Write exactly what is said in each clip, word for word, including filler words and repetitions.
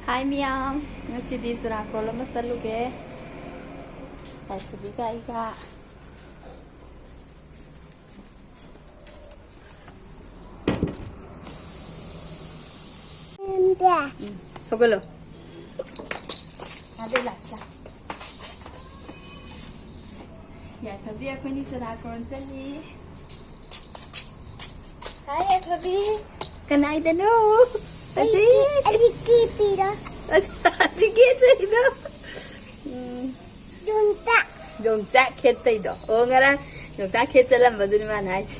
ꯍꯥꯏ ꯃꯤꯌꯥꯝ, ꯉꯁꯤꯗꯤ ꯆꯨꯔꯥꯀꯣꯔꯣꯟ ꯑꯃ ꯆꯠꯂꯨꯒꯦ꯫ ꯌꯥꯏꯐꯕꯤꯒ ꯑꯩꯒ꯫ ꯎꯝ, ꯍꯧꯒꯠꯂꯣ꯫ ꯑꯗꯨ ꯂꯥꯛꯁꯥ꯫ ꯌꯥꯏꯐꯕꯤ, ꯑꯩꯈꯣꯏꯅꯤ ꯆꯨꯔꯥꯀꯣꯔꯣꯟ ꯆꯠꯂꯤ꯫ ꯍꯥꯏ, ꯌꯥꯏꯐꯕꯤ꯫ ꯀꯅꯥꯏꯗꯅꯣ? ꯑꯁꯤ? ꯑꯩꯒꯤ, ꯑꯩꯒꯤ ꯄꯤꯔꯣ꯫ ꯑꯁ, ꯑꯁꯤ ꯀꯦꯠ ꯂꯩꯗꯣ꯫ ꯎꯝ꯫ ꯌꯣꯡꯆꯥꯛ꯫ ꯌꯣꯡꯆꯥꯛ ꯈꯦꯠꯇꯩꯗꯣ꯫ ꯑꯣ, ꯉꯔꯥꯡ ꯌꯣꯡꯆꯥꯛ ꯈꯦꯠ ꯆꯠꯂꯝꯕꯗꯨꯅꯤ ꯃꯥꯅ ꯍꯥꯏꯁꯤ꯫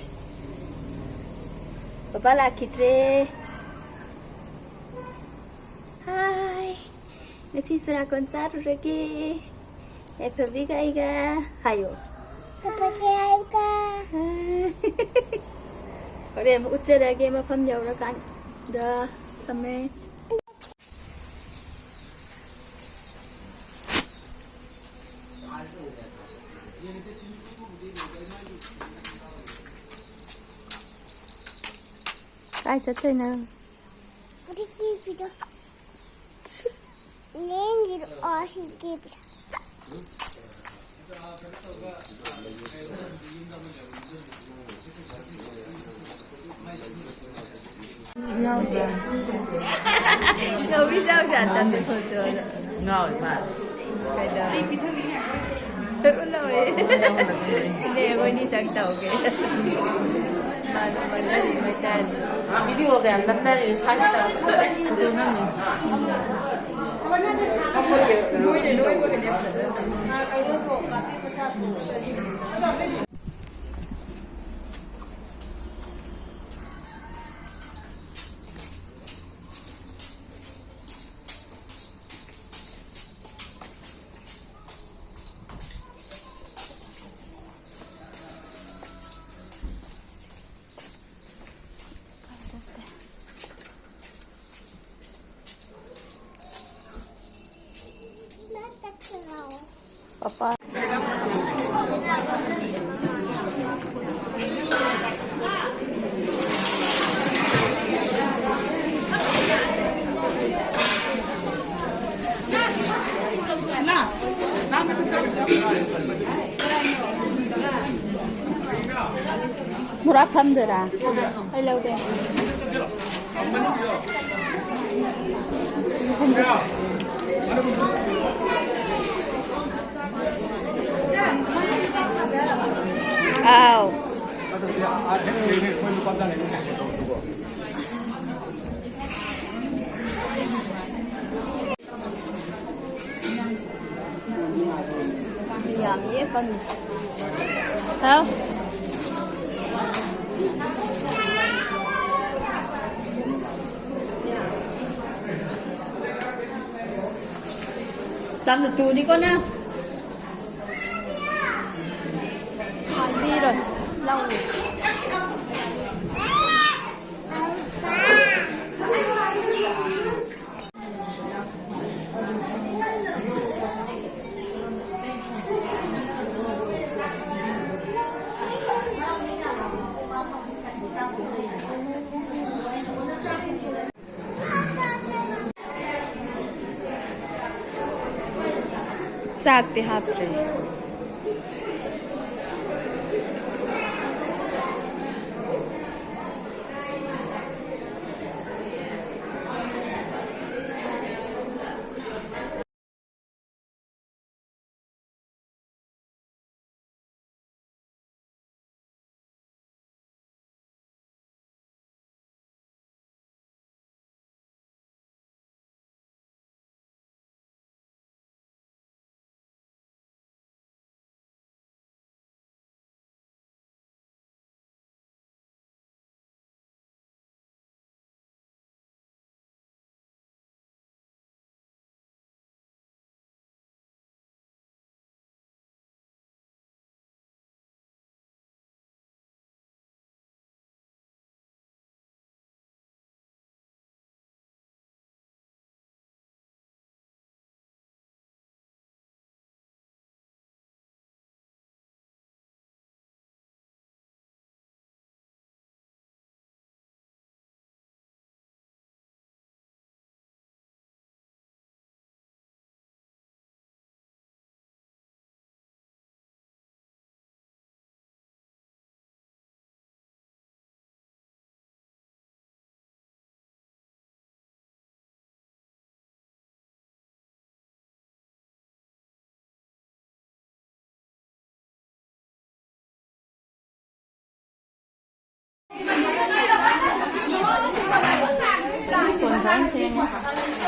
ꯄꯄꯥ ꯂꯥꯛꯈꯤꯗ꯭ꯔꯦ꯫ ꯍꯥꯏ꯫ ꯉꯁꯤ ꯆꯨꯔꯥꯀꯣꯔꯣꯟ ꯆꯥꯔꯨꯔꯒꯦ꯫ ꯌꯥꯏꯐꯕꯤꯒ ꯑꯩꯒ꯫ ꯍꯥꯏꯌꯣ꯫ ꯄꯄꯥꯒ ꯑꯩꯒ꯫ ꯍꯣꯔꯦꯟ ꯑꯃꯨꯛ ꯎꯠꯆꯔꯒꯦ ꯃꯐꯝ ꯌꯧꯔꯀꯥꯟꯗ꯫ ꯊꯝꯃꯦ꯫ ꯀꯥꯏ ꯆꯠꯇꯣꯏꯅꯣ? ꯅꯦꯡꯒꯤꯔꯣ ꯑꯁꯤ ꯀꯦꯞꯄꯤꯗ꯫ ꯉꯥꯎꯔꯤ ꯃꯥ꯫ ꯀꯩꯗꯧꯔꯦ? ꯎꯠꯂꯛꯑꯣꯌꯦ꯫ ꯏꯅꯦ, ꯑꯩꯈꯣꯏꯅꯤ ꯆꯪ ꯇꯧꯒꯦ꯫ ꯃꯥꯅ ꯃꯥꯅ ꯃꯩꯇꯥꯟ꯫ ꯚꯤꯗꯤꯑꯣꯒ ꯌꯥꯝ ꯅꯝꯅꯔꯦ, ꯁ꯭ꯋꯥꯏꯁꯤꯗ꯫ ꯐꯣꯇꯣ ꯅꯝꯃꯤ꯫ ꯄꯄꯥ꯫ ꯇꯝꯗꯣꯏꯔꯥ? ꯑꯩ ꯂꯧꯒꯦ꯫ ꯑꯥꯎ꯫ ꯌꯥꯝꯃꯤꯌꯦ ꯐꯝꯃꯤꯁꯦ꯫ ꯍꯥꯎ꯫ ꯇꯞꯅ ꯇꯨꯅꯤꯀꯣ ꯅꯪ꯫ ꯍꯥꯠꯄꯤꯔꯣꯏ꯫ ꯂꯧꯅꯤ꯫ ꯆꯥꯛꯇꯤ ꯍꯥꯞꯇ꯭ꯔꯤ꯫ ꯂꯣꯏ ꯊꯦꯡꯉꯦ꯫